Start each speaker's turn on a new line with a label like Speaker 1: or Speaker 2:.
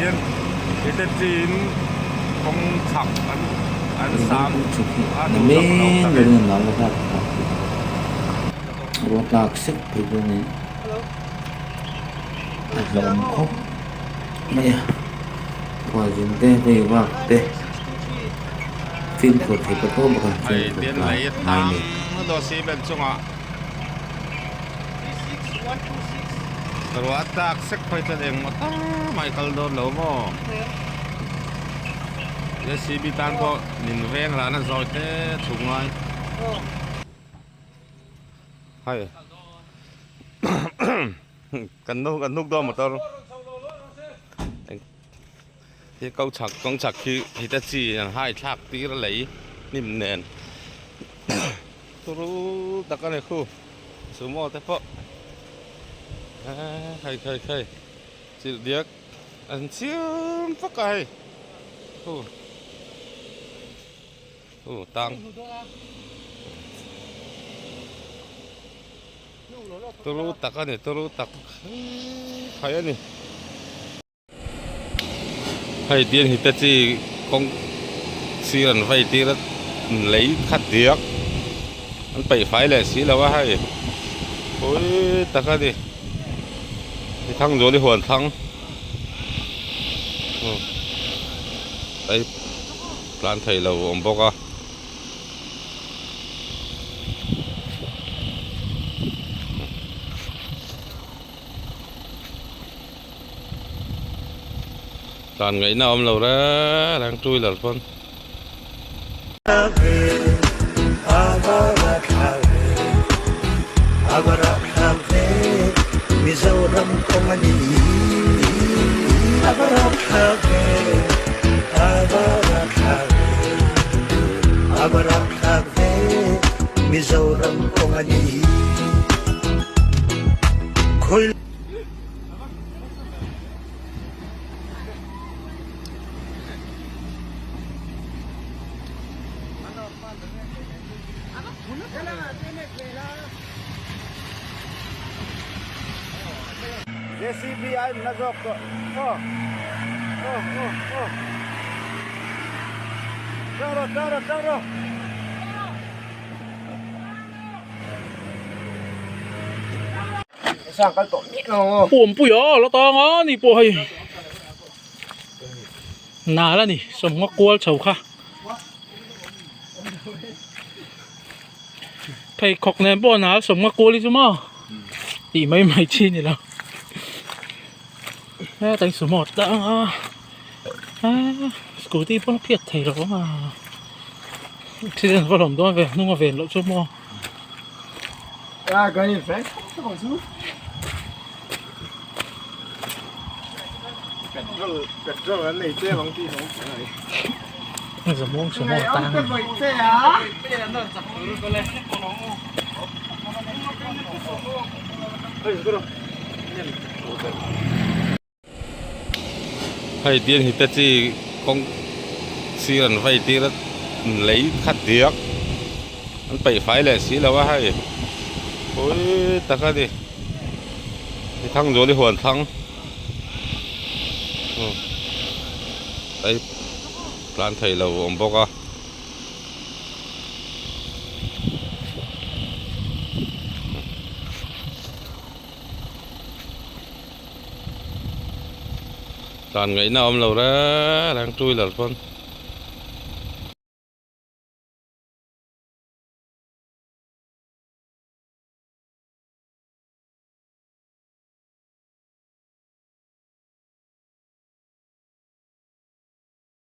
Speaker 1: Tian Hitachi-in kawng chhak an an sam a duhsak lo tak e.
Speaker 2: Ruah tlak sek phei chu ani a hlawm khawp mai a khualzin te hei vak te fimkhur thei ta tawp bawk a fimkhur tlak ngai a ni.
Speaker 1: Ruah tlak sek phei chuan engmaw tak mai kal dawn lo maw? JCB tan pawh min veng rana zawi te chhuk ngai. Hai kan nu kan hnuk dawn motor hi ko chhak kawng chhak khi Hitachi an hai thlak tir a lei hnim nen turu tak a ni khu sumo te pawh hei hei hei chilh diak an chiam vak a hei khu. Aw tang turu tak a ni turu tak khai a ni hei tiang hi te chi kawng sir an vei tir a lei khat diak an peih fai leh si lo a hei pui tak a ni i thang zual i huan thlang aw. Tlan thei lo a awm bawk a. Tlan ngaihna a awm lo reng reng two wheeler pawn.
Speaker 3: JCB ai na zawk tawh aw aw aw aw tang rawh tang rawh tang rawh.
Speaker 4: Puampui a la tang a ni pawh hei nal a ni sawmnga kual chho kha pheikhawk nen pawh nal sawmnga kual hi chu maw tih mai mai chi a ni lo heta hi sumo tlang a scooty pawn a phiat thei lo a accident va lawm dawn ve hnung a ven loh chu maw. Zamuang sumo tang
Speaker 1: Hei tiang Hitachi kawng sir an vei tir a lei khat diak an peih fai leh si lo a hei pui tak a ni i thang zual i huan thlang hei tlan thei lo a awm bawk a. Tlan ngaihna a awm lo reng reng two wheeler pawn.